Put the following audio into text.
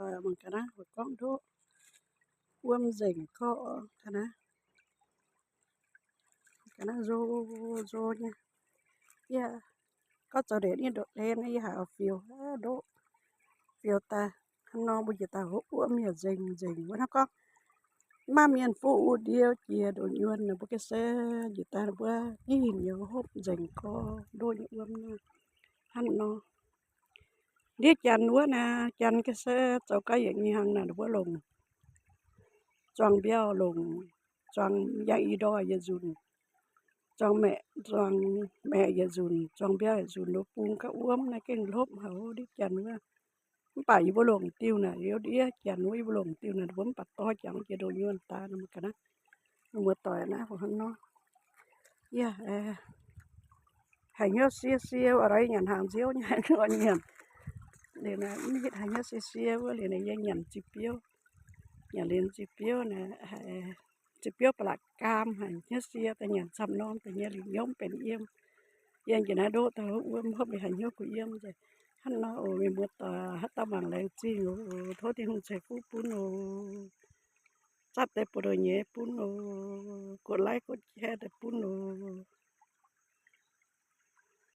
Mangc ga'naaiv, gorngv ndoqv wuom nzengc gorx ga'naaiv, ga'naaiv nzo nzo nyei. Yie gorngv zoux ndeic nyei ndoqv hlen, yie haiz oix fiou ndoqv, fiou daaih hnangv nor mbuo njiec daaih hopv wuom yaac nzengc nzengc. Wuov hnangv gorngv maaih mienh fuqv wuov ndiev jiex ndoqv nyuonh, mbuo ga'sie njiec daaih mbuo ginh nyei hopv nzengc gorx ndoqv nyei wuom naaiv. Hnangv nor, ndiev janx wuov naaiv, janx ga'sie zoux ga'yiec nyei hnaangx naaic, mbuo longc zuangx mbiauh, longc zuangx yangh i ndorh yietc nzunc, zuangx maeqc, zuangx maeqc yietc nzunc, zuangx mbiauh yietc nzunc, ndoqv bung ga'wuom naaiv gengh hlopv haic ndiev janx wuov. Mv baac yie mbuo longc diuh naaic, ndiev janx wuov yie mbuo longc diuh naaic, mbuo mv baac dorh jangx jiex ndoqv nyuonh daaih nor, mangc ga'naaiv, muoz-doic naaiv, hnangv nor. Yie haiz hnyouv sie sie, oix nyanc hnaangx nziouv nyei, oix nyanc. Liuz naaiv mv hitv haiz hnyouv sie sie wuov liuz naaiv yie nyanc ziqc biouv, nyanc liuz ziqc biouv naaiv, ziqc biouv ba'laqc gaam haic, hnyouv sie daaih nyanc camv norm deix nyei liuz nyormv benx yiem. Yie njiec naaiv ndoqv daaih hopv wuom, hopv liuz haiz hnyouv kuh yiem nzengc. Hnangv nor oc, mienh muoz-doic, haaix dauh mangc laengz zingh oc, tov Tin-Hungh ceix fuqv bun oc. Zatv deix buoz-ndoqv nyei bun oc. Guoqv laaiv guoqv jai deix bun oc.